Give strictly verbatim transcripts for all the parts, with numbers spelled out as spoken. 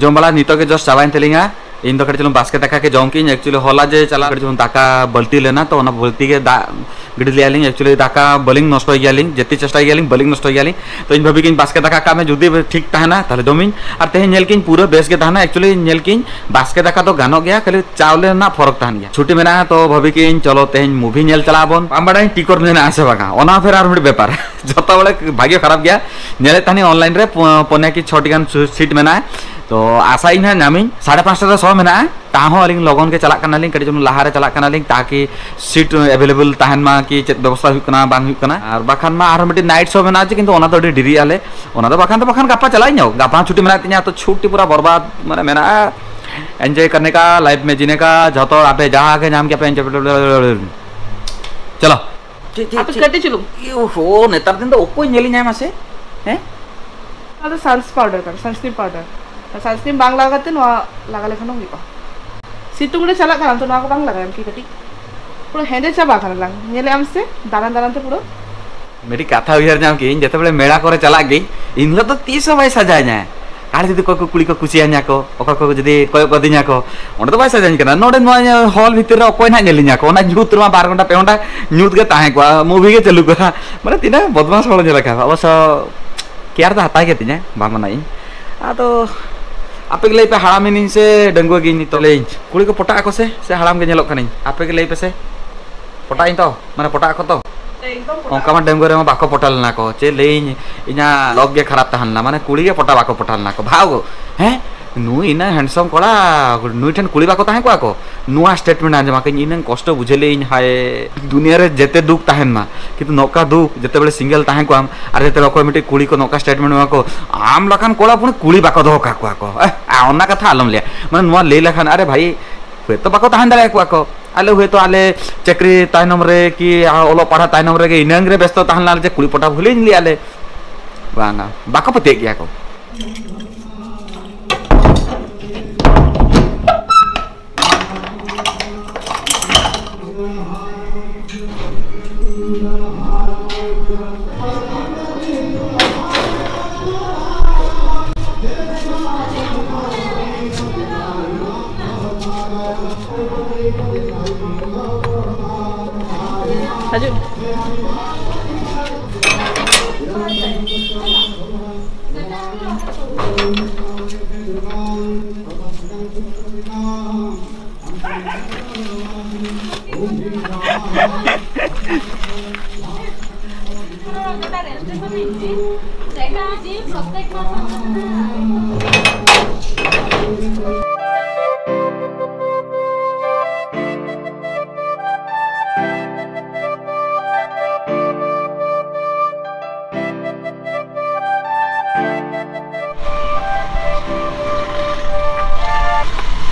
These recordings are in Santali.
ᱡᱚᱢ ᱵᱟᱲᱟ ᱱᱤᱛᱚᱜ ᱜᱮ just ᱪᱟᱵᱟᱭᱮᱱ ᱛᱟᱹᱞᱤᱧᱟ᱾ ᱤᱧ ᱫᱚ ᱠᱟᱹᱴᱤᱡ ᱪᱩᱞᱩᱝ ᱵᱟᱥᱠᱮ ᱫᱟᱠᱟ ᱜᱮ ᱡᱚᱢ ᱠᱮᱜᱼᱟᱹᱧ᱾ Actually ᱦᱚᱞᱟ ᱡᱮ ᱪᱟᱞᱟᱣ ᱠᱟᱹᱴᱤᱡ ᱪᱩᱞᱩᱝ ᱫᱟᱠᱟ ᱵᱟᱹᱞᱛᱤ ᱞᱮᱱᱟ, ᱛᱚ ᱚᱱᱟ ᱵᱟᱹᱞᱛᱤ ᱜᱮ ᱫᱟᱜ ᱜᱤᱰᱤ ᱞᱮᱜᱼᱟ ᱞᱤᱧ᱾ Actually ᱫᱟᱠᱟ ᱵᱟᱹᱞᱤᱧ ᱱᱚᱥᱴᱚᱭ ᱜᱮᱭᱟᱞᱤᱧ, ᱡᱮᱛᱮ ᱪᱮᱥᱴᱟᱭ ᱜᱮᱭᱟᱞᱤᱧ, ᱵᱟᱹᱞᱤᱧ ᱱᱚᱥᱴᱚᱭ ᱜᱮᱭᱟᱞᱤᱧ᱾ ᱛᱚ ᱤᱧ ᱵᱷᱟᱹᱵᱤ ᱠᱤᱧ ᱵᱟᱥᱠᱮ ᱫᱟᱠᱟ ᱠᱟᱜ ᱢᱮ, ᱡᱩᱫᱤ ᱴᱷᱤᱠ ᱛᱟᱦᱮᱱᱟ ᱛᱟᱦᱞᱮ ᱡᱚᱢᱤᱧ᱾ ᱟᱨ ᱛᱮᱦᱮᱧ ᱧᱮᱞ ᱠᱤᱧ ᱯᱩᱨᱟᱹ ᱵᱮᱥ ᱜᱮ ᱛᱟᱦᱮᱱᱟ᱾ Actually ᱧᱮᱞ ᱠᱤᱧ ᱵᱟᱥᱠᱮ ᱫᱟᱠᱟ ᱫᱚ ᱜᱟᱱᱚᱜ ᱜᱮᱭᱟ, ᱠᱷᱟᱹᱞᱤ ᱪᱟᱣᱞᱮ ᱨᱮᱱᱟᱜ ᱯᱷᱚᱨᱚᱠ ᱛᱟᱦᱮᱱ ᱜᱮᱭᱟ᱾ ᱪᱷᱩᱴᱤ ᱢᱮᱱᱟᱜᱼᱟ, ᱛᱚ ᱵᱷᱟᱹᱵᱤ ᱠᱤᱧ ᱪᱚᱞᱚ ᱛᱮᱦᱮᱧ movie ᱧᱮᱞ ᱪᱟᱞᱟᱜ ᱟᱵᱚᱱ᱾ ᱵᱟᱝ ᱵᱟᱰᱟᱭ ᱴᱤᱠᱚᱴ ᱢᱮᱱᱟᱜᱼᱟ ᱥᱮ ᱵᱟᱝᱟ, ᱚᱱᱟ ᱯᱷᱮᱨ ᱟᱨ ᱢᱤᱫ ᱵᱮᱯᱟᱨ᱾ ᱡᱚᱛᱚ ᱵᱚᱞᱮ ᱵᱷᱟᱜᱮ ᱠᱷᱟᱨᱟᱯ ᱜᱮᱭᱟ᱾ ᱧᱮᱞᱮᱫ ᱛᱟᱦᱮᱱᱤᱧ online ᱨᱮ ᱯᱚ-, ᱯᱚᱱᱭᱟ ᱠᱤ ᱪᱷᱚᱴᱤ ᱜᱟᱱ ᱥᱩ-, seat ᱢᱮᱱᱟᱜᱼᱟ᱾ ᱛᱚ ᱟᱥᱟᱭᱟᱹᱧ ᱦᱟᱸᱜ ᱧᱟᱢᱤᱧ᱾ ᱥᱟᱲᱮ ᱯᱟᱸᱪᱴᱟ ᱨᱮ show ᱢᱮᱱᱟᱜᱼᱟ, ᱛᱟᱦᱚᱸ ᱟᱹᱞᱤᱧ ᱞᱚᱜᱚᱱ ᱜᱮ ᱪᱟᱞᱟᱜ ᱠᱟᱱᱟᱞᱤᱧ, ᱠᱟᱹᱴᱤᱡ ᱪᱩᱞᱩᱝ ᱞᱟᱦᱟ ᱨᱮ ᱪᱟᱞᱟᱜ ᱠᱟᱱᱟᱞᱤᱧ, ᱛᱟᱠᱤ seat available ᱛᱟᱦᱮᱱ ᱢᱟ, ᱠᱤ ᱪᱮᱫ ᱵᱮᱵᱚᱥᱛᱷᱟ ᱦᱩᱭᱩᱜ ᱠᱟᱱᱟ ᱵᱟᱝ ᱦᱩᱭᱩᱜ ᱠᱟᱱᱟ᱾ ᱟᱨ ᱵᱟᱠᱷᱟᱱ ᱢᱟ ᱟᱨᱦᱚᱸ ᱢᱤᱫᱴᱤᱡ night show ᱢᱮᱱᱟᱜᱼᱟ ᱡᱮ, ᱠᱤᱱᱛᱩ ᱚᱱᱟ ᱫᱚ ᱟᱹᱰᱤ ᱰᱮᱨᱤᱜ ᱟᱞᱮ᱾ ᱚᱱᱟ ᱫᱚ ᱵᱟᱠᱷᱟᱱ ᱫᱚ ᱵᱟᱠᱷᱟᱱ ᱜᱟᱯᱟ ᱪᱟᱞᱟᱜ ᱤᱧ, ᱜᱟᱯᱟ ᱦᱚᱸ ᱪᱷᱩᱴᱤ ᱢᱮᱱᱟᱜ ᱛᱤᱧᱟ, ᱛᱚ ᱪᱷᱩᱴᱤ ᱯᱩᱨᱟ ᱵᱚᱨᱵᱟᱫ ᱢᱟᱱᱮ ᱢᱮᱱᱟᱜᱼᱟ᱾ Enjoy ᱠᱟᱨᱱᱮ ᱠᱟ, life ᱢᱮ ᱡᱤᱱᱮ ᱠᱟ, ᱡᱚᱛᱚ ᱟᱯᱮ ᱡᱟᱦᱟᱸ ᱜᱮ ᱧᱟᱢ ᱠᱮᱫ ᱯᱮ, enjoy᱾ ᱪᱚᱞᱚ᱾ ᱪᱮᱫ, ᱪᱮᱫ, ᱟᱯᱮ ᱪᱮᱫ? ᱠᱟᱹᱴᱤᱡ ᱪᱩᱞᱩᱝ᱾ ᱤᱭᱳ ᱦᱳ, ᱱᱮᱛᱟᱨ ᱫᱤᱱ ᱫᱚ ᱚᱠᱚᱭ ᱧᱮᱞᱤᱧᱟᱭ ᱢᱟᱥᱮ? ᱦᱮᱸ? ᱚᱱᱟ ᱫᱚ suns powder ᱠᱟᱱᱟ, sunscreen powder᱾ Sunscreen ᱵᱟᱝ ᱞᱟᱜᱟᱣ ᱠᱟᱛᱮ ᱱᱚᱣᱟ ᱞᱟᱜᱟᱣ ᱞᱮᱠᱷᱟᱱ ᱦᱚᱸ ᱦᱩᱭᱩᱜᱼᱟ᱾ ᱥᱤᱛᱩᱝ ᱨᱮ ᱪᱟᱞᱟᱜ ᱠᱟᱱᱟ ᱛᱚ, ᱱᱚᱣᱟ ᱠᱚ ᱵᱟᱝ ᱞᱟᱜᱟᱣ ᱮᱢ ᱠᱤ ᱠᱟᱹᱴᱤᱡ? ᱯᱩᱨᱟᱹ ᱦᱮᱸᱫᱮ ᱪᱟᱵᱟ ᱠᱟᱱᱟ ᱞᱟᱝ, ᱧᱮᱞᱮᱫ ᱟᱢ ᱥᱮ? ᱫᱟᱬᱟᱱ ᱫᱟᱬᱟᱱ ᱛᱮ ᱯᱩᱨᱟᱹ᱾ ᱢᱤᱫᱴᱤᱡ ᱠᱟᱛᱷᱟ ᱩᱭᱦᱟᱹᱨ ᱧᱟᱢ ᱠᱮᱜᱼᱟᱹᱧ, ᱡᱮᱛᱮ ᱵᱮᱲᱮ ᱢᱮᱞᱟ ᱠᱚᱨᱮ ᱪᱟᱞᱟᱜ ᱜᱤᱧ, ᱤᱱ ᱦᱤᱞᱳᱜ ᱫᱚ ᱛᱤᱥ ᱦᱚᱸ ᱵᱟᱭ ᱥᱟᱡᱟᱣᱤᱧᱟᱭ᱾ ᱟᱨ ᱡᱩᱫᱤ ᱚᱠᱚᱭ ᱠᱚ ᱠᱩᱲᱤ ᱠᱚ ᱠᱩᱥᱤᱭᱟᱹᱧᱟ ᱠᱚ, ᱚᱠᱚᱭ ᱠᱚ ᱡᱩᱫᱤ ᱠᱚᱭᱚᱜ ᱜᱚᱫᱤᱧᱟ ᱠᱚ, ᱚᱸᱰᱮ ᱫᱚ ᱵᱟᱭ ᱥᱟᱡᱟᱣᱤᱧ ᱠᱟᱱᱟ᱾ ᱱᱚᱰᱮ ᱱᱚᱣᱟ hall ᱵᱷᱤᱛᱤᱨ ᱨᱮ ᱚᱠᱚᱭ ᱱᱟᱦᱟᱜ ᱧᱮᱞᱤᱧᱟ ᱠᱚ? ᱚᱱᱟ ᱧᱩᱛ ᱨᱮᱢᱟ ᱵᱟᱨ ᱜᱷᱚᱱᱴᱟ, ᱯᱮ ᱜᱷᱚᱱᱴᱟ ᱧᱩᱛ ᱜᱮ ᱛᱟᱦᱮᱸ ᱠᱚᱜᱼᱟ, movie ᱜᱮ ᱪᱟᱹᱞᱩ ᱠᱚᱜᱼᱟ᱾ ᱢᱟᱱᱮ ᱛᱤᱱᱟᱹᱜ ᱵᱚᱫᱢᱟᱥ ᱦᱚᱲ ᱧᱮᱞ ᱟᱠᱟᱫ᱾ ᱚᱵᱚᱥᱥᱚ care ᱫᱚ ᱦᱟᱛᱟᱣ ᱜᱮ ᱛᱤᱧᱟᱹ, ᱵᱟᱝ ᱢᱟᱱᱟᱧ᱾ ᱟᱫᱚ ᱟᱯᱮ ᱜᱮ ᱞᱟᱹᱭ ᱯᱮ, ᱦᱟᱲᱟᱢ ᱮᱱᱟᱹᱧ ᱥᱮ ᱰᱟᱺᱜᱩᱣᱟᱹ ᱜᱤᱧ ᱱᱤᱛᱚᱜ? ᱞᱟᱹᱭᱟᱹᱧ, ᱠᱩᱲᱤ ᱠᱚ ᱯᱚᱴᱟᱜ ᱟᱠᱚ ᱥᱮ, ᱥᱮ ᱦᱟᱲᱟᱢ ᱜᱮ ᱧᱮᱞᱚᱜ ᱠᱟᱹᱱᱟᱹᱧ? ᱟᱯᱮ ᱜᱮ ᱞᱟᱹᱭ ᱯᱮ ᱥᱮ᱾ ᱯᱚᱴᱟᱜ ᱟᱹᱧ ᱛᱚ? ᱢᱟᱱᱮ ᱯᱚᱴᱟᱜ ᱟᱠᱚ ᱛᱚ? ᱮᱠᱫᱚᱢ ᱯᱚᱴᱟᱜ᱾ ᱚᱱᱠᱟ ᱢᱟ ᱰᱟᱺᱜᱩᱣᱟᱹ ᱨᱮᱢᱟ ᱵᱟᱠᱚ ᱯᱚᱴᱟ ᱞᱮᱱᱟ ᱠᱚ᱾ ᱪᱮᱫ ᱞᱟᱹᱭᱟᱹᱧ, ᱤᱧᱟᱹᱜ luck ᱜᱮ ᱠᱷᱟᱨᱟᱯ ᱛᱟᱦᱮᱸ ᱞᱮᱱᱟ, ᱢᱟᱱᱮ ᱠᱩᱲᱤ ᱜᱮ ᱯᱚᱴᱟ ᱵᱟᱠᱚ ᱯᱚᱴᱟ ᱞᱮᱱᱟ ᱠᱚ᱾ ᱵᱷᱟᱣ ᱜᱚ, ᱦᱮᱸ? ᱱᱩᱭ ᱤᱱᱟᱹ handsome ᱠᱚᱲᱟ, ᱱᱩᱭ ᱴᱷᱮᱱ ᱠᱩᱲᱤ ᱵᱟᱠᱚ ᱛᱟᱦᱮᱸ ᱠᱚᱜᱼᱟ ᱠᱚ? ᱱᱚᱣᱟ statement ᱟᱸᱡᱚᱢ ᱟᱠᱟᱫᱟᱹᱧ, ᱤᱱᱟᱹᱝ ᱠᱚᱥᱴᱚ ᱵᱩᱡᱷᱟᱹᱣ ᱞᱮᱫᱟᱹᱧ, ᱦᱟᱭ, ᱫᱩᱱᱤᱭᱟᱹ ᱨᱮ ᱡᱮᱛᱮ ᱫᱩᱠ ᱛᱟᱦᱮᱱ ᱢᱟ, ᱠᱤᱱᱛᱩ ᱱᱚᱝᱠᱟ ᱫᱩᱠ, ᱡᱮᱛᱮ ᱵᱮᱲᱮ single ᱛᱟᱦᱮᱸ ᱠᱚᱜ ᱟᱢ, ᱟᱨ ᱡᱮᱛᱮ ᱵᱮᱲᱮ ᱚᱠᱚᱭ ᱢᱤᱫᱴᱤᱡ ᱠᱩᱲᱤ ᱠᱚ ᱱᱚᱝᱠᱟ statement ᱮᱢᱟ ᱠᱚ, ᱟᱢ ᱞᱮᱠᱟᱱ ᱠᱚᱲᱟ ᱯᱩᱱᱤ ᱠᱩᱲᱤ ᱵᱟᱠᱚ ᱫᱚᱦᱚ ᱠᱟᱠᱚᱣᱟ ᱠᱚ᱾ ᱮ, ᱟ, ᱚᱱᱟ ᱠᱟᱛᱷᱟ ᱟᱞᱚᱢ ᱞᱟᱹᱭᱟ᱾ ᱢᱟᱱᱮ ᱱᱚᱣᱟ ᱞᱟᱹᱭ ᱞᱮᱠᱷᱟᱱ, ᱟᱨᱮ ᱵᱷᱟᱭ, ᱦᱚᱭᱛᱚ ᱵᱟᱠᱚ ᱛᱟᱦᱮᱸ ᱫᱟᱲᱮᱭᱟᱠᱚᱣᱟ ᱠᱚ᱾ ᱟᱞᱮ ᱦᱚᱭᱛᱚ ᱟᱞᱮ ᱪᱟᱹᱠᱨᱤ ᱛᱟᱭᱱᱚᱢ ᱨᱮ ᱠᱤ ᱚᱞᱚᱜ ᱯᱟᱲᱦᱟᱜ ᱛᱟᱭᱱᱚᱢ ᱨᱮᱜᱮ ᱤᱱᱟᱹᱝ ᱨᱮ ᱵᱮᱥᱛᱚ ᱛᱟᱦᱮᱸ ᱞᱮᱱᱟ ᱡᱮ ᱠᱩᱲᱤ ᱯᱚᱴᱟ ᱵᱷᱩᱞᱤᱧ ᱞᱟᱹᱭᱟ ᱞᱮ᱾ ᱵᱟᱝᱟ, ᱵᱟᱠᱚ ᱯᱟᱹᱛᱭᱟᱹᱜ ᱜᱮᱭᱟ ᱠᱚ᱾ ᱦᱤᱡᱩᱜ᱾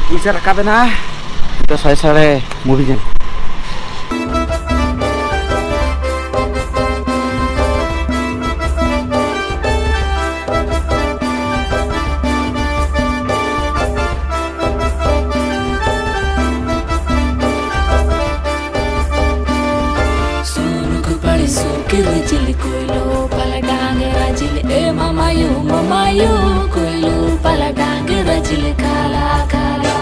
ᱯᱩᱭᱥᱟᱹ ᱨᱟᱠᱟᱵ ᱮᱱᱟ᱾ ᱫᱚ ᱥᱟᱭ ᱥᱟᱲᱮ movie ᱧᱮᱞ᱾ ᱥᱩᱱᱩᱠ ᱯᱟᱲᱤ ᱥᱩᱠᱤᱨ ᱡᱤᱞ ᱠᱩᱭᱞᱩ ᱯᱟᱞᱟ ᱰᱟᱝᱜᱽᱨᱟ ᱡᱤᱞ ᱮ ᱢᱟᱢᱟᱭᱩ ᱢᱟᱢᱟᱭᱩ ᱠᱩᱭᱞᱩ ᱯᱟᱞᱟ ᱰᱟᱝᱜᱽᱨᱟ ᱡᱤᱞ ᱠᱟᱞᱟ ᱠᱟᱞᱟ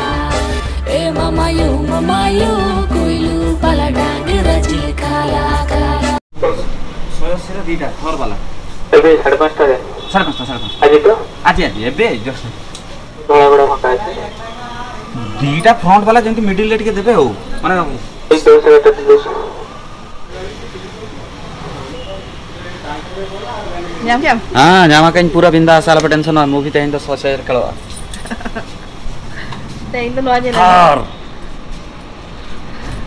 ᱮ ᱢᱟᱢᱟᱭᱩ ᱢᱟᱢᱟᱭᱩ ᱠᱩᱭᱞᱩ ᱯᱟᱞᱟ ᱰᱟᱝᱜᱽᱨᱟ ᱡᱤᱞ ᱠᱟᱞᱟ ᱠᱟᱞᱟ᱾ ᱥᱚᱭᱚᱥᱤᱨᱟ ᱫᱤᱫᱟ ᱦᱚᱨ ᱵᱟᱞᱟ᱾ ᱮᱵᱮ ᱥᱟᱲᱮ ᱯᱟᱸᱪᱴᱟ ᱨᱮ᱾ ᱥᱟᱲᱮ ᱯᱟᱸᱪᱴᱟ, ᱥᱟᱲᱮ ᱯᱟᱸᱪᱴᱟ᱾ ᱟᱡᱤᱛ? ᱟᱡᱤ, ᱟᱡᱤ, ᱮᱵᱮ just। ᱜᱷᱚᱲᱟ ᱜᱷᱚᱲᱟ ᱯᱷᱟᱸᱠᱟ ᱟᱪᱷᱮ। ᱫᱤᱫᱟ front ᱵᱟᱞᱟ ᱡᱮᱢᱛᱤ middle ᱨᱮ ᱴᱤᱠᱮ ᱫᱮᱵᱮ ᱦᱳ, ᱢᱟᱱᱮ। ᱮᱭ ᱫᱚᱥ ᱦᱟᱡᱟᱨ ᱴᱟᱠᱟ ᱫᱚᱥ। ᱧᱟᱢ ᱠᱮᱫᱟᱢ? ᱦᱮᱸ, ᱧᱟᱢ ᱟᱠᱟᱧ ᱯᱩᱨᱟᱹ ᱵᱤᱱᱫᱟᱥ, ᱟᱞᱚᱯᱮ tension ᱚᱜᱼᱟ, movie ᱛᱮᱦᱮᱧ ᱫᱚ ᱥᱚ ᱥᱮᱨ ᱠᱟᱲᱚᱜᱼᱟ᱾ ᱛᱮᱦᱮᱧ ᱫᱚ ᱱᱚᱣᱟ ᱧᱮᱞ ᱟᱨ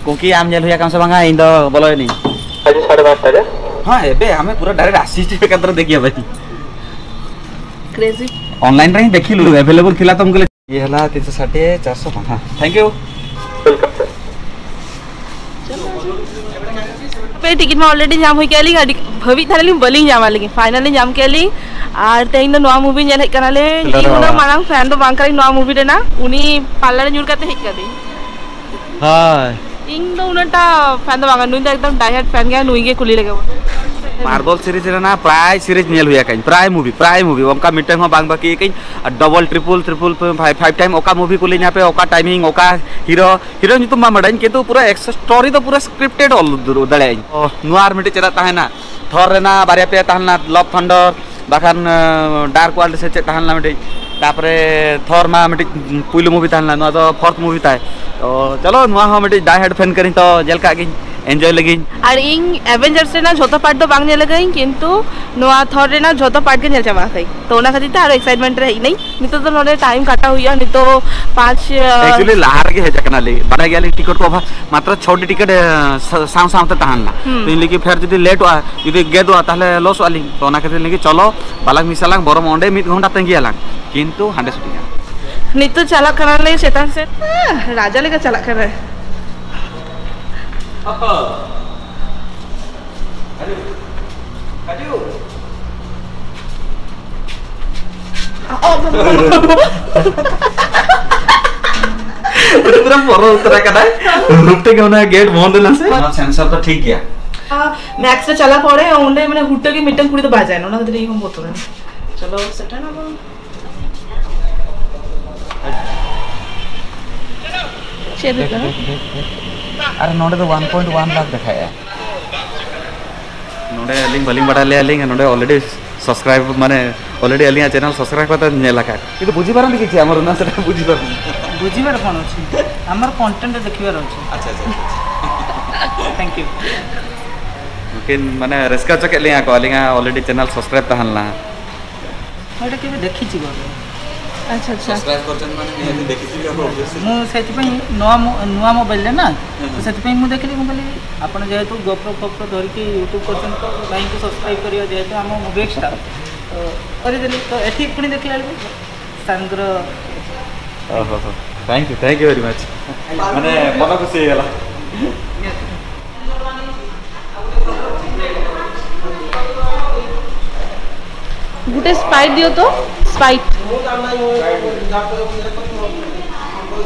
ᱠᱩᱝᱠᱤ, ᱟᱢ ᱧᱮᱞ ᱦᱩᱭ ᱟᱠᱟᱱ ᱥᱮ ᱵᱟᱝᱟ? ᱤᱧ ᱫᱚ ᱵᱚᱞᱚᱭᱮᱱᱟᱹᱧ। ᱟᱡᱤ ᱥᱟᱲᱮ ᱯᱟᱸᱪᱴᱟ ᱨᱮ? ᱦᱮᱸ, ᱮᱵᱮ, ᱟᱢᱮ ᱯᱩᱨᱟᱹ direct assist ᱮᱠᱟᱛᱨᱮ ᱫᱮᱠᱷᱤᱭᱟ ᱵᱷᱟᱹᱭ᱾ Crazy। Online ᱨᱮ ᱦᱤᱧ ᱫᱮᱠᱷᱤᱞᱩ, available ᱛᱷᱤᱞᱟ ᱛᱚ ᱩᱱᱠᱩ ᱞᱮ ᱤᱭᱟᱹ ᱦᱮᱞᱟ ᱛᱤᱱᱥᱚ ᱥᱟᱴ, ᱪᱟᱨᱥᱚ ᱯᱟᱸᱪ, ᱦᱮᱸ, thank you। Welcome, sir। ᱦᱟᱯᱮ, ᱴᱤᱠᱤᱴ ᱢᱟ already ᱧᱟᱢ ᱦᱩᱭ ᱠᱮᱫ ᱞᱤᱧ, ᱟᱹᱰᱤ ᱵᱷᱟᱹᱵᱤᱡ ᱛᱟᱦᱮᱸ ᱞᱤᱧ ᱵᱟᱹᱞᱤᱧ ᱧᱟᱢᱟ, ᱞᱮᱠᱤᱱ finally ᱧᱟᱢ ᱠᱮᱫ ᱞᱤᱧ᱾ ᱟᱨ ᱛᱮᱦᱮᱧ ᱫᱚ ᱱᱚᱣᱟ movie ᱧᱮᱞ ᱦᱮᱡ ᱠᱟᱱᱟᱞᱮ᱾ ᱤᱧ ᱩᱱᱟᱹᱜ ᱢᱟᱨᱟᱝ fan ᱫᱚ ᱵᱟᱝ ᱠᱟᱱᱟᱧ ᱱᱚᱣᱟ movie ᱨᱮᱱᱟᱜ, ᱩᱱᱤ ᱯᱟᱞᱞᱟ ᱨᱮ ᱧᱩᱨ ᱠᱟᱛᱮ ᱦᱮᱡ ᱠᱟᱫᱮᱧ᱾ ᱦᱳᱭ᱾ ᱤᱧ ᱫᱚ ᱩᱱᱟᱹᱜᱴᱟ fan ᱫᱚ ᱵᱟᱝ ᱠᱟᱱᱟ, ᱱᱩᱭ ᱫᱚ ᱮᱠᱫᱚᱢ die hard fan ᱜᱮ, ᱱᱩᱭ ᱜᱮ ᱠᱩᱞᱤ ᱞᱮᱜᱮ ᱵᱚᱱ᱾ ᱢᱟᱨᱵᱚᱞ ᱥᱤᱨᱤᱡᱽ ᱨᱮᱱᱟᱜ ᱯᱨᱟᱭ ᱥᱤᱨᱤᱡᱽ ᱧᱮᱞ ᱦᱩᱭ ᱟᱠᱟᱫᱟᱹᱧ, ᱯᱨᱟᱭ ᱢᱩᱵᱷᱤ, ᱯᱨᱟᱭ ᱢᱩᱵᱷᱤ, ᱚᱱᱠᱟ ᱢᱤᱫᱴᱟᱝ ᱦᱚᱸ ᱵᱟᱝ ᱵᱟᱹᱠᱤ ᱟᱠᱟᱫᱟᱹᱧ᱾ ᱟᱨ double, triple, triple five, five time ᱚᱠᱟ ᱢᱩᱵᱷᱤ ᱠᱚ ᱞᱟᱹᱭ ᱧᱟᱯᱮ, ᱚᱠᱟ ᱴᱟᱭᱢᱤᱝ, ᱚᱠᱟ ᱦᱤᱨᱳ, ᱦᱤᱨᱳ ᱧᱩᱛᱩᱢ ᱵᱟᱝ ᱵᱟᱰᱟᱭᱟᱹᱧ, ᱠᱤᱱᱛᱩ ᱯᱩᱨᱟᱹ ᱮᱠᱥ-, ᱥᱴᱳᱨᱤ ᱫᱚ ᱯᱩᱨᱟᱹ ᱥᱠᱨᱤᱯᱴᱮᱰ ᱚᱞ ᱫᱟᱲᱮᱭᱟᱜ ᱟᱹᱧ᱾ ᱚ, ᱱᱚᱣᱟ ᱟᱨ ᱢᱤᱫᱴᱮᱡ ᱪᱮᱫᱟᱜ ᱛᱟᱦᱮᱱᱟ, ᱛᱷᱚᱨ ᱨᱮᱱᱟᱜ ᱵᱟᱨᱭᱟ ᱯᱮᱭᱟ ᱛᱟᱦᱮᱸ ᱞᱮᱱᱟ, ᱞᱚᱵᱷ ᱛᱷᱟᱱᱰᱚᱨ, ᱵᱟᱠᱷᱟᱱ, ᱟᱸ, ᱰᱟᱨᱠ ᱣᱟᱨᱞᱰ ᱥᱮ ᱪᱮᱫ ᱛᱟᱦᱮᱸ ᱞᱮᱱᱟ ᱢᱤᱫᱴᱤᱡ, ᱛᱟᱯᱚᱨᱮ ᱛᱷᱚᱨ ᱢᱟ ᱢᱤᱫᱴᱤᱡ ᱯᱩᱭᱞᱩ ᱢᱩᱵᱷᱤ ᱛᱟᱦᱮᱸ ᱞᱮᱱᱟ, ᱱᱚᱣᱟ ᱫᱚ ᱯᱷᱳᱨᱛᱷ ᱢᱩᱵᱷᱤ ᱛᱟᱭ᱾ ᱛᱚ ᱪᱚᱞᱚ, ᱱᱚᱣᱟ ᱦᱚᱸ ᱢᱤᱫᱴᱤᱡ ᱰᱟᱭ ᱦᱟᱨᱰ ᱯᱷᱮᱱ ᱠᱟᱹᱱᱟᱹᱧ, ᱛᱚ ᱧᱮᱞ ᱠᱟᱜ ᱜᱤᱧ, ᱮᱱᱡᱚᱭ ᱞᱟᱹᱜᱤᱧ᱾ ᱟᱨ ᱤᱧ ᱮᱵᱷᱮᱧᱡᱟᱨᱥ ᱨᱮᱱᱟᱜ ᱡᱷᱚᱛᱚ ᱯᱟᱨᱴ ᱫᱚ ᱵᱟᱝ ᱧᱮᱞ ᱟᱠᱟᱫᱟᱹᱧ, ᱠᱤᱱᱛᱩ ᱱᱚᱣᱟ ᱛᱷᱚᱨ ᱨᱮᱱᱟᱜ ᱡᱷᱚᱛᱚ ᱯᱟᱨᱴ ᱜᱮ ᱧᱮᱞ ᱪᱟᱵᱟ ᱟᱠᱟᱫᱟᱹᱧ, ᱛᱚ ᱚᱱᱟ ᱠᱷᱟᱹᱛᱤᱨ ᱛᱮ ᱟᱨᱚ ᱮᱠᱥᱟᱭᱤᱴᱢᱮᱱᱴ ᱨᱮ ᱦᱮᱡ ᱮᱱᱟᱹᱧ᱾ ᱱᱤᱛᱚᱜ ᱫᱚ ᱱᱚᱰᱮ ᱴᱟᱭᱤᱢ ᱠᱟᱴᱟᱣ ᱦᱩᱭᱩᱜᱼᱟ, ᱱᱤᱛᱚᱜ ᱯᱟᱸᱪ, ᱟᱸ, ᱮᱠᱪᱩᱭᱮᱞᱤ ᱞᱟᱦᱟ ᱨᱮᱜᱮ ᱦᱮᱡ ᱟᱠᱟᱱᱟᱞᱤᱧ, ᱵᱟᱰᱟᱭ ᱜᱮᱭᱟᱞᱤᱧ ᱴᱤᱠᱤᱴ ᱠᱚ ᱚᱵᱷᱟᱵ, ᱢᱟᱛᱨᱚ ᱪᱷᱚᱴᱤ ᱴᱤᱠᱤᱴ, ᱮ, ᱥᱟ-, ᱥᱟᱶ ᱥᱟᱶᱛᱮ ᱛᱟᱦᱮᱸ ᱞᱮᱱᱟ᱾ ᱦᱩᱸ᱾ ᱛᱚ ᱤᱧ ᱞᱟᱹᱜᱤᱫ ᱯᱷᱮᱨ ᱡᱩᱫᱤ ᱞᱮᱴᱚᱜᱼᱟ, ᱡᱩᱫᱤ ᱜᱮᱫᱚᱜᱼᱟ, ᱛᱟᱦᱚᱞᱮ ᱞᱚᱥᱚᱜᱼᱟ ᱞᱤᱧ᱾ ᱛᱚ ᱚᱱᱟ ᱠᱷᱟᱹᱛᱤᱨ ᱞᱟᱹᱜᱤᱫ ᱪᱚᱞᱚ ᱵᱟᱞᱟᱝ ᱢᱮᱥᱟᱞᱟᱝ, ᱵᱚᱨᱚᱝ ᱚᱸᱰᱮ ᱢᱤᱫ ᱜᱷᱚᱱᱴᱟ ᱛᱟᱺᱜᱤᱭᱟᱞᱟᱝ, ᱠᱤᱱᱛᱩ ᱦᱟᱸᱰᱮ ᱥᱩᱴᱤᱝᱟ᱾ ᱱᱤᱛᱚᱜ ᱪᱟᱞᱟᱜ ᱠᱟᱱᱟᱞᱮ ᱪᱮᱛᱟᱱ ᱥᱮᱫ᱾ ᱦᱮᱸ, ᱨᱟᱡᱟ ᱞᱮᱠᱟ ᱪᱟᱞᱟᱜ ᱠᱟᱱᱟᱭ᱾ ᱩᱱᱤ ᱯᱩᱨᱟᱹ ᱵᱚᱨᱚ ᱩᱛᱟᱹᱨ ᱟᱠᱟᱱᱟᱭ᱾ ᱨᱩᱯ ᱛᱮᱜᱮ ᱚᱱᱟ ᱜᱮᱴ ᱵᱚᱱᱫ ᱮᱱᱟ ᱥᱮ? ᱚᱱᱟ ᱥᱮᱱᱥᱚᱨ ᱫᱚ ᱴᱷᱤᱠ ᱜᱮᱭᱟ᱾ ᱢᱮᱠᱥ ᱨᱮ ᱪᱟᱞᱟᱣ ᱯᱚᱨᱮ ᱚᱸᱰᱮ ᱢᱟᱱᱮ ᱦᱩᱴᱟᱹ ᱜᱮ ᱢᱤᱫᱴᱟᱝ ᱠᱩᱲᱤ ᱫᱚ ᱵᱟᱭ ᱛᱟᱦᱮᱱᱟ, ᱚᱱᱟ ᱠᱷᱟᱹᱛᱤᱨ ᱤᱧ ᱦᱚᱸ ᱵᱚᱛᱚᱨ ᱮᱱᱟ᱾ ᱪᱚᱞᱚ ᱥᱮᱴᱮᱨ ᱱᱟᱵᱚᱱ᱾ ᱪᱮᱫ ᱞᱮᱠᱟ? ᱟᱨ ᱱᱚᱰᱮ ᱫᱚ ᱚᱣᱟᱱ ᱯᱚᱭᱮᱱᱴ ᱚᱣᱟᱱ ᱞᱟᱠᱷ ᱫᱮᱠᱷᱟᱭᱮᱜᱼᱟ᱾ ନୋଡ଼େ ଆଲିଂ ବାଲିଂ ବାଡ଼ା ଲେ ଆଲିଂ ନୋଡ଼େ ଅଲରେଡ଼ି ସବସ୍କ୍ରାଇବ୍ ମାନେ ଅଲରେଡ଼ି ଆଲିଂ ଚ୍ୟାନେଲ୍ ସବସ୍କ୍ରାଇବ୍ କରିତେ ନେଲା କା। କିନ୍ତୁ ବୁଝିପାରନ୍ତି କିଛି ଆମର ନା ସେଟା ବୁଝିପାରନ୍ତି। ବୁଝିବାର କ'ଣ ଅଛି? ଆମର କଣ୍ଟେଣ୍ଟ ଦେଖିବାର ଅଛି। ଆଚ୍ଛା ଆଚ୍ଛା। Thank you. ᱱᱩᱠᱤᱱ ᱢᱟᱱᱮ ᱨᱟᱹᱥᱠᱟᱹ ᱦᱚᱪᱚ ᱠᱮᱫ ᱞᱤᱧᱟ ᱠᱚ, ᱟᱹᱞᱤᱧᱟᱜ ᱚᱞᱨᱮᱰᱤ ᱪᱮᱱᱮᱞ ᱥᱟᱵᱥᱠᱨᱟᱭᱤᱵ ᱛᱟᱦᱮᱸ ᱞᱮᱱᱟ᱾ ମୁଁ ଏଇଟା କେବେ ଦେଖିଛି ଗଲେ। ଆଚ୍ଛା ଆଚ୍ଛା। ସବସ୍କ୍ରାଇବ୍ କରିଛନ୍ତି ମାନେ ନିହାତି ଦେଖିଥିବେ ଆପଣ ଅବଶ୍ୟ। ମୁଁ ସେଥିପାଇଁ ନୂଆ ମୋ-, ନୂଆ ମୋବାଇଲରେ ନା, ହୁଁ, ତ ହୁଁ। ସେଥିପାଇଁ ମୁଁ ଦେଖିଲି, ମୁଁ କହିଲି ଆପଣ ଯେହେତୁ ଗୋପ୍ରୋ ଫୋପ୍ରୋ ଧରିକି ୟୁଟ୍ୟୁବ୍ କରୁଛନ୍ତି ତ ଭାଇଙ୍କୁ ସବସ୍କ୍ରାଇବ୍ କରିବା, ଯେହେତୁ ଆମ ମୁଭି ଏକ୍ସଟ୍ରା ତ କରିଦେଲି। ତ ଏଠି ପୁଣି ଦେଖିଲା ବେଳକୁ ସାରଙ୍କର ଓହୋ ହୋ। Thank you, thank you very much. ମାନେ ମନ ଖୁସି ହେଇଗଲା। ଗୋଟେ ସ୍ପ୍ରାଇଟ୍ ଦିଅ ତ, ସ୍ପ୍ରାଇଟ୍।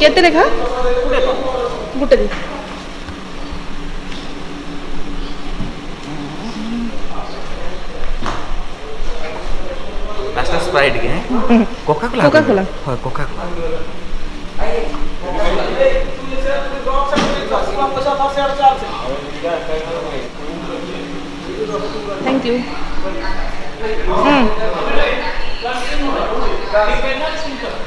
କେତେ ଲେଖା? ଗୋଟେ ଦିଅ। ᱥᱯᱨᱟᱭᱤᱴ ᱜᱮ, ᱦᱮᱸ? ᱠᱳᱠᱟ ᱠᱳᱞᱟ? ᱠᱳᱠᱟ ᱠᱳᱞᱟ᱾ ᱦᱳᱭ, ᱠᱳᱠᱟ ᱠᱳᱞᱟ᱾ Thank you. ᱦᱩᱸ᱾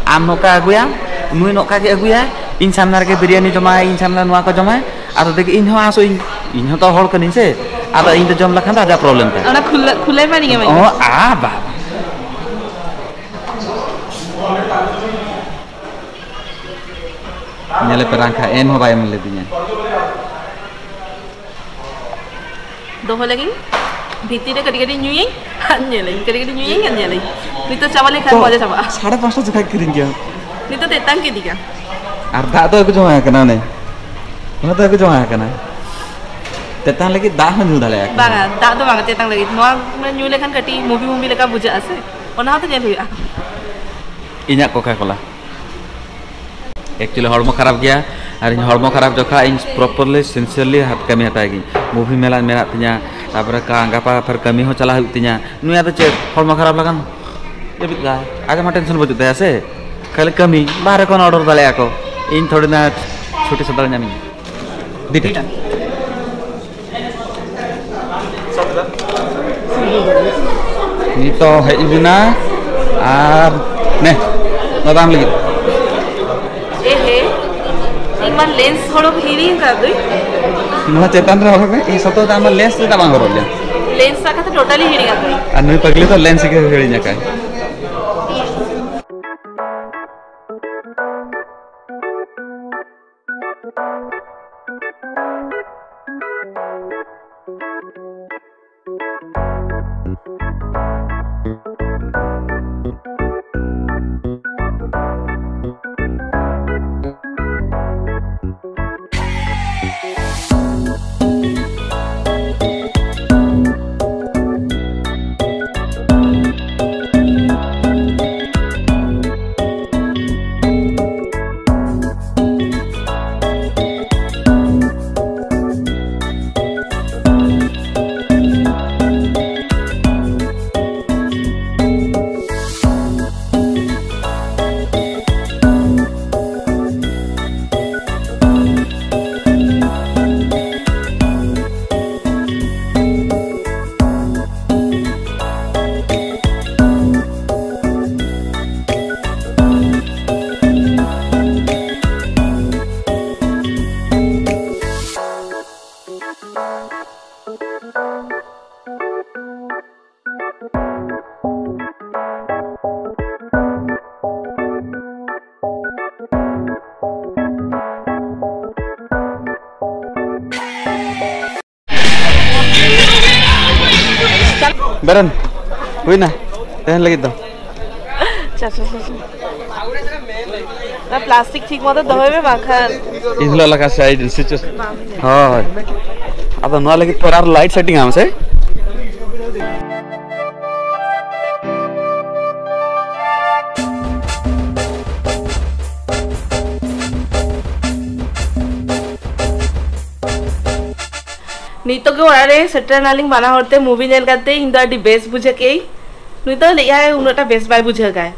ᱟᱢ ᱱᱚᱝᱠᱟ ᱟᱹᱜᱩᱭᱟ, ᱱᱩᱭ ᱱᱚᱝᱠᱟ ᱜᱮ ᱟᱹᱜᱩᱭᱟ, ᱤᱧ ᱥᱟᱢᱱᱟ ᱨᱮᱜᱮ ᱵᱤᱨᱭᱟᱱᱤ ᱡᱚᱢᱟᱭ, ᱤᱧ ᱥᱟᱢᱱᱟ ᱱᱚᱣᱟ ᱠᱚ ᱡᱚᱢᱟᱭ, ᱟᱫᱚ ᱫᱮᱠᱷᱤ ᱤᱧ ᱦᱚᱸ ᱟᱥᱚᱜ ᱤᱧ, ᱤᱧ ᱦᱚᱸ ᱛᱚ ᱦᱚᱲ ᱠᱟᱹᱱᱟᱹᱧ ᱥᱮ, ᱟᱫᱚ ᱤᱧ ᱫᱚ ᱡᱚᱢ ᱞᱮᱠᱷᱟᱱ ᱫᱚ ᱟᱡᱟᱜ ᱯᱨᱚᱵᱞᱮᱢ ᱛᱟᱭ᱾ ᱚᱱᱟ ᱠᱷᱩᱞᱟᱹ-, ᱠᱷᱩᱞᱟᱹᱭ ᱢᱟ ᱱᱤᱭᱟᱹ ᱢᱟ ᱚ, ᱤᱧ᱾ ᱟ, ᱵᱟ, ᱵᱟ᱾ ᱧᱮᱞᱮ ᱯᱮ ᱨᱟᱝᱠᱷᱟ ᱮᱢ ᱦᱚᱸ ᱵᱟᱭ ᱮᱢ ᱞᱮᱫᱤᱧᱟ᱾ ᱫᱚᱦᱚ ᱞᱟᱹᱜᱤᱫ ᱵᱷᱤᱛᱤᱨ ᱨᱮ ᱠᱟᱹᱴᱤᱡ ᱠᱟᱹᱴᱤᱡ ᱧᱩᱭᱟᱹᱧ ᱟᱨ ᱧᱮᱞᱟᱹᱧ, ᱠᱟᱹᱴᱤᱡ ᱠᱟᱹᱴᱤᱡ ᱧᱩᱭᱟᱹᱧ ᱟᱨ ᱧᱮᱞᱟᱹᱧ᱾ ᱱᱤᱛᱚᱜ ᱪᱟᱵᱟ ᱞᱮᱱᱠᱷᱟᱱ ᱛᱚ ᱢᱚᱡᱟ ᱪᱟᱵᱟᱜᱼᱟ᱾ ᱥᱟᱲᱮ ᱯᱟᱸᱪᱴᱟ ᱡᱚᱠᱷᱟᱡ ᱠᱤᱨᱤᱧ ᱜᱮᱭᱟ᱾ ᱱᱤᱛᱚᱜ ᱛᱮᱛᱟᱝ ᱠᱮᱫᱤᱧᱟ᱾ ᱟᱨ ᱫᱟᱜ ᱫᱚ ᱟᱹᱜᱩ ᱡᱚᱝ ᱟᱠᱟᱱᱟ ᱚᱱᱮ᱾ ᱚᱱᱟ ᱫᱚ ᱟᱹᱜᱩ ᱡᱚᱝ ᱟᱠᱟᱱᱟ᱾ ᱛᱮᱛᱟᱝ ᱞᱟᱹᱜᱤᱫ ᱫᱟᱜ ᱦᱚᱸ ᱧᱩ ᱫᱟᱲᱮᱭᱟᱜᱼᱟ᱾ ᱵᱟᱝᱟ, ᱫᱟᱜ ᱫᱚ ᱵᱟᱝᱟ ᱛᱮᱛᱟᱝ ᱞᱟᱹᱜᱤᱫ᱾ ᱱᱚᱣᱟ ᱢᱟᱱᱮ ᱧᱩ ᱞᱮᱠᱷᱟᱱ ᱠᱟᱹᱴᱤᱡ movie movie ᱞᱮᱠᱟ ᱵᱩᱡᱷᱟᱹᱜᱼᱟ ᱥᱮ, ᱚᱱᱟ ᱦᱚᱸᱛᱚ ᱧᱮᱞ ᱦᱩᱭᱩᱜᱼᱟ᱾ ᱤᱧᱟᱹᱜ ᱠᱳᱠᱟ ᱠᱳᱞᱟ᱾ Actually ᱦᱚᱲᱢᱚ ᱠᱷᱟᱨᱟᱯ ᱜᱮᱭᱟ, ᱟᱨ ᱤᱧ ᱦᱚᱲᱢᱚ ᱠᱷᱟᱨᱟᱯ ᱡᱚᱠᱷᱟᱡ ᱤᱧ properly sincerely ᱦᱟᱛ ᱠᱟᱹᱢᱤ ᱦᱟᱛᱟᱣ ᱜᱤᱧ᱾ Movie ᱢᱮᱞᱟ ᱢᱮᱱᱟᱜ ᱛᱤᱧᱟ, ᱛᱟᱯᱚᱨᱮ ᱠᱟ-, ᱜᱟᱯᱟ ᱯᱷᱮᱨ ᱠᱟᱹᱢᱤ ᱦᱚᱸ ᱪᱟᱞᱟᱜ ᱦᱩᱭᱩᱜ ᱛᱤᱧᱟ᱾ ᱱᱩᱭᱟᱜ ᱫᱚ ᱪᱮᱫ ᱦᱚᱲᱢᱚ ᱠᱷᱟᱨᱟᱯ ᱞᱟᱜᱟᱱ ᱡᱟᱹᱯᱤᱫ ᱠᱟᱜᱼᱟᱭ, ᱟᱡᱟᱜ ᱢᱟ tension ᱵᱟᱹᱪᱩᱜ ᱛᱟᱭᱟ ᱥᱮ, ᱠᱷᱟᱹᱞᱤ ᱠᱟᱹᱢᱤ, ᱵᱟᱦᱨᱮ ᱠᱷᱚᱱ order ᱫᱟᱲᱮᱭᱟᱜᱼᱟ ᱠᱚ, ᱤᱧ ᱛᱷᱚᱲᱤ ᱱᱟ ᱪᱷᱩᱴᱤ ᱥᱟᱱᱛᱟᱲ ᱧᱟᱢᱤᱧ᱾ ᱫᱤᱴᱟ᱾ ᱱᱤᱛᱚᱜ ᱦᱮᱡ ᱮᱱᱟ ᱟᱨ ᱱᱮ, ᱱᱚᱣᱟ ᱫᱚ ᱟᱢ ᱞᱟᱹᱜᱤᱫ᱾ ᱮ ᱦᱮ, ᱤᱧ ᱢᱟ ᱞᱮᱱᱥ ᱦᱚᱨᱚᱜ ᱦᱤᱲᱤᱧ ᱟᱠᱟᱫ ᱫᱩᱧ᱾ ᱱᱚᱣᱟ ᱪᱮᱛᱟᱱ ᱨᱮ ᱦᱚᱨᱚᱜ ᱢᱮ, ᱤᱧ ᱥᱚᱛᱚ ᱫᱚ ᱟᱢ ᱢᱟ ᱞᱮᱱᱥ ᱪᱮᱫᱟᱜ ᱵᱟᱝ ᱦᱚᱨᱚᱜ ᱞᱮᱭᱟ? ᱞᱮᱱᱥ ᱥᱟᱵ ᱠᱟᱛᱮ totally ᱦᱤᱲᱤᱧ ᱟᱠᱟᱫ ᱫᱩᱧ᱾ ᱟᱨ ᱱᱩᱭ ᱯᱟᱜᱽᱞᱤ ᱫᱚ ᱞᱮᱱᱥ ᱜᱮ ᱦᱤᱲᱤᱧ ᱟᱠᱟᱫ᱾ ᱯᱮᱨᱮᱱ ᱦᱩᱭᱱᱟ ᱛᱮᱦᱮᱧ ᱞᱟᱹᱜᱤᱫ ᱫᱚ᱾ ᱪᱟ, ᱪᱟ, ᱪᱟ, ᱪᱟ᱾ ᱚᱱᱟ ᱯᱞᱟᱥᱴᱤᱠ ᱴᱷᱤᱠ ᱢᱚᱛᱚ ᱫᱚᱦᱚᱭ ᱢᱮ, ᱵᱟᱝᱠᱷᱟᱱ ᱤᱱ ᱦᱤᱞᱳᱜ ᱞᱮᱠᱟ ᱥᱮ ᱥᱤᱪᱩᱭᱮᱥᱚᱱ᱾ ᱵᱟᱝ ᱦᱩᱭᱩᱜᱼᱟ᱾ ᱦᱳᱭ᱾ ᱟᱫᱚ ᱱᱚᱣᱟ ᱞᱟᱹᱜᱤᱫ ᱯᱚᱨ ᱟᱨ ᱞᱟᱭᱤᱴ ᱥᱮᱴᱤᱝ ᱟᱢ ᱥᱮ? ᱱᱤᱛᱚᱜ ᱜᱮ ᱚᱲᱟᱜ ᱨᱮ ᱥᱮᱴᱮᱨ ᱮᱱᱟᱞᱤᱧ ᱵᱟᱱᱟ ᱦᱚᱲ ᱛᱮ᱾ ᱢᱩᱵᱷᱤ ᱧᱮᱞ ᱠᱟᱛᱮ ᱤᱧ ᱫᱚ ᱟᱹᱰᱤ ᱵᱮᱥ ᱵᱩᱡᱷᱟᱹᱣ ᱠᱮᱫᱟᱹᱧ᱾ ᱱᱩᱭ ᱫᱚ ᱞᱟᱹᱭᱮᱫ ᱟᱭ ᱩᱱᱟᱹᱜ ᱴᱟ ᱵᱮᱥ ᱵᱟᱭ ᱵᱩᱡᱷᱟᱹᱣ ᱠᱟᱭ᱾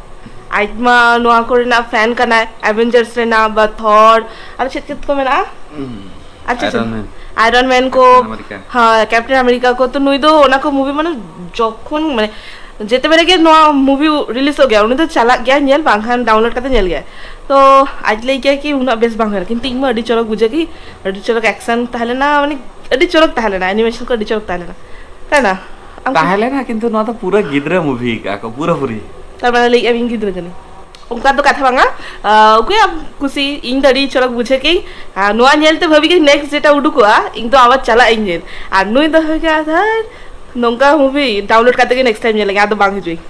ᱟᱡ ᱢᱟ ᱱᱚᱣᱟ ᱠᱚᱨᱮᱱᱟᱜ ᱯᱷᱮᱱ ᱠᱟᱱᱟᱭ, ᱮᱵᱷᱮᱱᱡᱟᱨᱥ ᱨᱮᱱᱟᱜ ᱵᱟ ᱛᱷᱚᱨ, ᱟᱨ ᱪᱮᱫ ᱪᱮᱫ ᱠᱚ ᱢᱮᱱᱟᱜᱼᱟ? ᱟᱪᱪᱷᱟ, ᱟᱪᱪᱷᱟ᱾ ᱟᱭᱨᱚᱱ ᱢᱮᱱ᱾ ᱟᱭᱨᱚᱱ ᱢᱮᱱ ᱠᱚ, ᱠᱮᱯᱴᱮᱱ ᱟᱢᱮᱨᱤᱠᱟ᱾ ᱦᱮᱸ, ᱠᱮᱯᱴᱮᱱ ᱟᱢᱮᱨᱤᱠᱟ ᱠᱚ᱾ ᱛᱚ ᱱᱩᱭ ᱫᱚ ᱚᱱᱟ ᱠᱚ ᱢᱩᱵᱷᱤ ᱢᱟᱱᱮ ᱡᱚᱠᱷᱚᱱ ᱢᱟᱱᱮ ᱡᱮᱛᱮ ᱵᱮᱲᱮ ᱜᱮ ᱱᱚᱣᱟ ᱢᱩᱵᱷᱤ ᱨᱤᱞᱤᱡᱚᱜ ᱜᱮᱭᱟ, ᱩᱱᱤ ᱫᱚ ᱪᱟᱞᱟᱜ ᱜᱮᱭᱟᱭ ᱧᱮᱞ, ᱵᱟᱝᱠᱷᱟᱱ ᱰᱟᱣᱩᱱᱞᱳᱰ ᱠᱟᱛᱮ ᱧᱮᱞ ᱜᱮᱭᱟᱭ᱾ ᱛᱚ ᱟᱡ ᱞᱟᱹᱭ ᱜᱮᱭᱟ ᱠᱤ ᱩᱱᱟᱹᱜ ᱵᱮᱥ ᱵᱟᱝ ᱦᱩᱭ ᱞᱮᱱᱟ, ᱠᱤᱱᱛᱩ ᱤᱧ ᱢᱟ ᱟᱹᱰᱤ ᱪᱚᱨᱚᱠ ᱵᱩᱡᱷᱟᱹᱜ ᱜᱮ, ᱟᱹᱰᱤ ᱪᱚᱨᱚᱠ ᱮᱠᱥᱮᱱ ᱛᱟᱦᱮᱸ ᱞᱮᱱᱟ, ᱢᱟᱱᱮ ᱟᱹᱰᱤ ᱪᱚᱨᱚᱠ ᱛᱟᱦᱮᱸ ᱞᱮᱱᱟ, ᱮᱱᱤᱢᱮᱥᱚᱱ ᱠᱚ ᱟᱹᱰᱤ ᱪᱚᱨᱚᱠ ᱛᱟᱦᱮᱸ ᱞᱮᱱᱟ, ᱛᱟᱭ ᱱᱟ? ᱟᱢ ᱠᱩ- ᱛᱟᱦᱮᱸ ᱞᱮᱱᱟ, ᱠᱤᱱᱛᱩ ᱱᱚᱣᱟ ᱫᱚ ᱯᱩᱨᱟᱹ ᱜᱤᱫᱽᱨᱟᱹ ᱢᱩᱵᱷᱤ ᱠᱟᱜᱼᱟ ᱠᱚ, ᱯᱩᱨᱟᱹᱯᱩᱨᱤ᱾ ᱛᱟᱨ ᱢᱟᱱᱮ ᱞᱟᱹᱭᱮᱫᱼᱟ ᱤᱧ ᱜᱤᱫᱽᱨᱟᱹ ᱠᱟᱹᱱᱟᱹᱧ, ᱚᱱᱠᱟ ᱫᱚ ᱠᱟᱛᱷᱟ ᱵᱟᱝᱟ᱾ ᱟᱸ, ᱚᱠᱚᱭᱟᱜ ᱠᱩᱥᱤ, ᱤᱧ ᱫᱚ ᱟᱹᱰᱤ ᱪᱚᱨᱚᱠ ᱵᱩᱡᱷᱟᱹᱣ ᱠᱮᱫᱟᱹᱧ᱾ ᱟᱨ ᱱᱚᱣᱟ ᱧᱮᱞ ᱛᱮ ᱵᱷᱟᱹᱵᱤ ᱠᱮᱫᱟᱹᱧ ᱱᱮᱠᱥᱴ ᱡᱮᱴᱟ ᱩᱰᱩᱠᱚᱜᱼᱟ, ᱤᱧ ᱫᱚ ᱟᱵᱟᱨ ᱪᱟᱞᱟᱜ ᱤᱧ ᱧᱮᱞ᱾ ᱟᱨ ᱱᱩᱭ ᱫᱚ ᱦᱩᱭ ᱠᱟᱱᱟ ᱫᱷᱟᱨ ᱱᱚᱝᱠᱟ ᱢᱩᱵᱷᱤ ᱰᱟᱣᱩᱱᱞᱳᱰ ᱠᱟᱛᱮ ᱜᱮ ᱱᱮᱠᱥᱴ ᱴᱟᱭᱤᱢ ᱧᱮᱞ ᱞᱟᱹᱜᱤᱫ, ᱟᱫᱚ ᱵᱟᱝ ᱦᱤᱡᱩᱜ ᱤᱧ᱾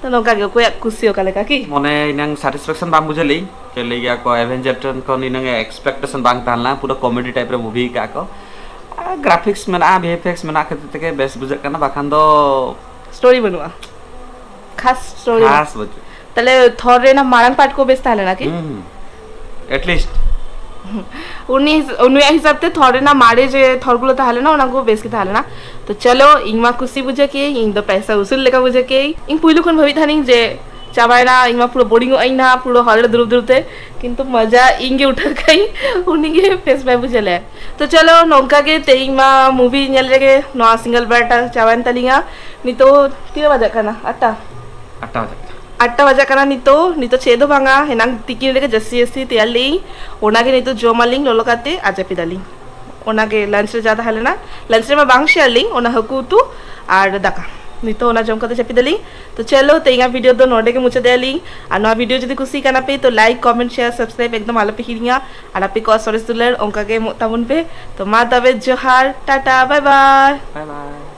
ᱛᱚ ᱱᱚᱝᱠᱟ ᱜᱮ ᱚᱠᱚᱭᱟᱜ ᱠᱩᱥᱤ ᱚᱠᱟ ᱞᱮᱠᱟ ᱠᱤ? ᱢᱚᱱᱮ ᱮᱱᱟᱝ ᱥᱟᱴᱤᱥᱯᱷᱮᱠᱥᱚᱱ ᱵᱟᱝ ᱵᱩᱡᱷᱟᱹᱣ ᱞᱮᱫᱟᱹᱧ᱾ ᱪᱮᱫ ᱞᱟᱹᱭ ᱜᱮᱭᱟ ᱠᱚ, ᱮᱵᱷᱮᱱᱡᱟᱨ ᱴᱷᱮᱱ ᱠᱷᱚᱱ ᱤᱱᱟᱹᱝ ᱮᱠᱥᱯᱮᱠᱴᱮᱥᱚᱱ ᱵᱟᱝ ᱛᱟᱦᱮᱸ ᱞᱮᱱᱟ, ᱯᱩᱨᱟᱹ ᱠᱚᱢᱮᱰᱤ ᱴᱟᱭᱤᱯ ᱨᱮ ᱢᱩᱵᱷᱤ ᱠᱟᱜᱼᱟ ᱠᱚ᱾ ᱟᱨ ᱜᱨᱟᱯᱷᱤᱠᱥ ᱢᱮᱱᱟᱜᱼᱟ, ᱵᱷᱤ ᱮᱯᱷ ᱮᱠᱥ ᱢᱮᱱᱟᱜ ᱠᱷᱟᱹᱛᱤᱨ ᱛᱮᱜᱮ ᱵᱮᱥ ᱵᱩᱡᱷᱟᱹᱜ ᱠᱟᱱᱟ, ᱵᱟᱠᱷᱟᱱ ᱫᱚ ᱥᱴᱳᱨᱤ ᱵᱟᱹᱱᱩᱜᱼᱟ, ᱠᱷᱟᱥ ᱥᱴᱳᱨᱤ ᱵᱟᱹᱱᱩᱜᱼᱟ᱾ ᱠᱷᱟᱥ ᱵᱟᱹᱪᱩᱜ᱾ ᱛᱟᱦᱞᱮ ᱛᱷᱚᱨ ᱨᱮᱱᱟᱜ ᱢᱟᱨᱟᱝ ᱯᱟᱨᱴ ᱠᱚ ᱵᱮᱥ ᱛᱟᱦᱮᱸ ᱞᱮᱱᱟ ᱠᱤ? ᱦᱩᱸ, ᱦᱩᱸ᱾ ᱮᱴᱞᱤᱥᱴ᱾ ᱩᱱᱤ, ᱩᱱᱤᱭᱟᱜ ᱦᱤᱥᱟᱹᱵ ᱛᱮ ᱛᱷᱚᱨ ᱨᱮᱱᱟᱜ ᱢᱟᱨᱮ ᱡᱮ ᱛᱷᱚᱨ ᱜᱩᱞᱳ ᱛᱟᱦᱮᱸ ᱞᱮᱱᱟ, ᱚᱱᱟ ᱠᱚ ᱵᱮᱥ ᱜᱮ ᱛᱟᱦᱮᱸ ᱞᱮᱱᱟ᱾ ᱛᱚ ᱪᱚᱞᱚ, ᱤᱧ ᱢᱟ ᱠᱩᱥᱤ ᱵᱩᱡᱷᱟᱹᱣ ᱠᱮᱫᱟᱹᱧ, ᱤᱧ ᱫᱚ ᱯᱚᱭᱥᱟ ᱩᱥᱩᱞ ᱞᱮᱠᱟ ᱵᱩᱡᱷᱟᱹᱣ ᱠᱮᱫᱟᱹᱧ᱾ ᱤᱧ ᱯᱩᱭᱞᱩ ᱠᱷᱚᱱ ᱵᱷᱟᱵᱤᱛ ᱛᱟᱦᱮᱱᱤᱧ ᱡᱮ ᱪᱟᱵᱟᱭᱮᱱᱟ, ᱤᱧ ᱢᱟ ᱯᱩᱨᱟᱹ ᱵᱳᱨᱤᱝ ᱚᱜ ᱟᱹᱧ ᱱᱟᱦᱟᱜ ᱯᱩᱨᱟᱹ ᱦᱚᱞ ᱨᱮ ᱫᱩᱲᱩᱵ ᱫᱩᱲᱩᱵ ᱛᱮ, ᱠᱤᱱᱛᱩ ᱢᱚᱡᱟ ᱤᱧ ᱜᱮ ᱩᱴᱷᱟᱹᱣ ᱠᱟᱹᱧ, ᱩᱱᱤ ᱜᱮ ᱵᱮᱥ ᱵᱟᱭ ᱵᱩᱡᱷᱟᱹᱣ ᱞᱮᱫ᱾ ᱛᱚ ᱪᱚᱞᱚ, ᱱᱚᱝᱠᱟ ᱜᱮ ᱛᱮᱦᱮᱧ ᱢᱟ ᱢᱩᱵᱷᱤ ᱧᱮᱞ ᱨᱮᱜᱮ ᱱᱚᱣᱟ ᱥᱤᱝᱜᱮᱞ ᱵᱮᱲᱟᱴᱟ ᱪᱟᱵᱟᱭᱮᱱ ᱛᱟᱞᱤᱧᱟ᱾ ᱱᱤᱛᱚᱜ ᱛᱤᱱᱟᱹᱜ ᱵᱟᱡᱟᱜ ᱠᱟᱱᱟ? ᱟᱴᱴᱟ? ᱟᱴᱴᱟ ᱵᱟᱡᱟᱜ ᱠᱟᱱᱟ᱾ ᱟᱴᱴᱟ ᱵᱟᱡᱟᱜ ᱠᱟᱱᱟ ᱱᱤᱛᱚᱜ᱾ ᱱᱤᱛᱚᱜ ᱪᱮᱫ ᱫᱚ ᱵᱟᱝᱟ, ᱦᱮᱱᱟᱝ ᱛᱤᱠᱤᱱ ᱨᱮᱜᱮ ᱡᱟᱹᱥᱛᱤ ᱡᱟᱹᱥᱛᱤ ᱛᱮᱭᱟᱨ ᱞᱮᱭᱟᱹᱧ, ᱚᱱᱟᱜᱮ ᱱᱤᱛᱚᱜ ᱡᱚᱢᱟᱞᱤᱧ ᱞᱚᱞᱚ ᱠᱟᱛᱮ ᱟᱨ ᱡᱟᱹᱯᱤᱫᱟᱞᱤᱧ᱾ ᱚᱱᱟᱜᱮ ᱞᱟᱧᱪ ᱨᱮ ᱡᱟ ᱛᱟᱦᱮᱸ ᱞᱮᱱᱟ, ᱞᱟᱧᱪ ᱨᱮᱢᱟ ᱵᱟᱝ ᱥᱮᱭᱟᱨ ᱞᱤᱧ, ᱚᱱᱟ ᱦᱟᱹᱠᱩ ᱩᱛᱩ ᱟᱨ ᱫᱟᱠᱟ᱾ ᱱᱤᱛᱚᱜ ᱚᱱᱟ ᱡᱚᱢ ᱠᱟᱛᱮ ᱡᱟᱹᱯᱤᱫᱟᱞᱤᱧ᱾ ᱛᱚ ᱪᱚᱞᱚ, ᱛᱮᱦᱮᱧᱟᱜ ᱵᱷᱤᱰᱤᱭᱳ ᱫᱚ ᱱᱚᱰᱮ ᱜᱮ ᱢᱩᱪᱟᱹᱫ ᱮᱫᱟᱞᱤᱧ᱾ ᱟᱨ ᱱᱚᱣᱟ ᱵᱷᱤᱰᱤᱭᱳ ᱡᱩᱫᱤ ᱠᱩᱥᱤ ᱠᱟᱱᱟ ᱯᱮ, ᱛᱚ ᱞᱟᱭᱤᱠ, ᱠᱚᱢᱮᱱᱴ, ᱥᱮᱭᱟᱨ, ᱥᱟᱵᱥᱠᱨᱟᱭᱤᱵ ᱮᱠᱫᱚᱢ ᱟᱞᱚᱯᱮ ᱦᱤᱲᱤᱧᱟ᱾ ᱟᱨ ᱟᱯᱮ ᱠᱚᱣᱟᱜ ᱥᱚᱨᱮᱥ ᱫᱩᱞᱟᱹᱲ ᱚᱱᱠᱟ ᱜᱮ ᱮᱢᱚᱜ ᱛᱟᱵᱚᱱ ᱯᱮ᱾ ᱛᱚ ᱢᱟ ᱛᱚᱵᱮ ᱡᱚᱦᱟᱨ, ᱴᱟᱴᱟ, ᱵᱟᱭ ᱵᱟᱭ᱾ ᱵᱟᱭ ᱵᱟᱭ᱾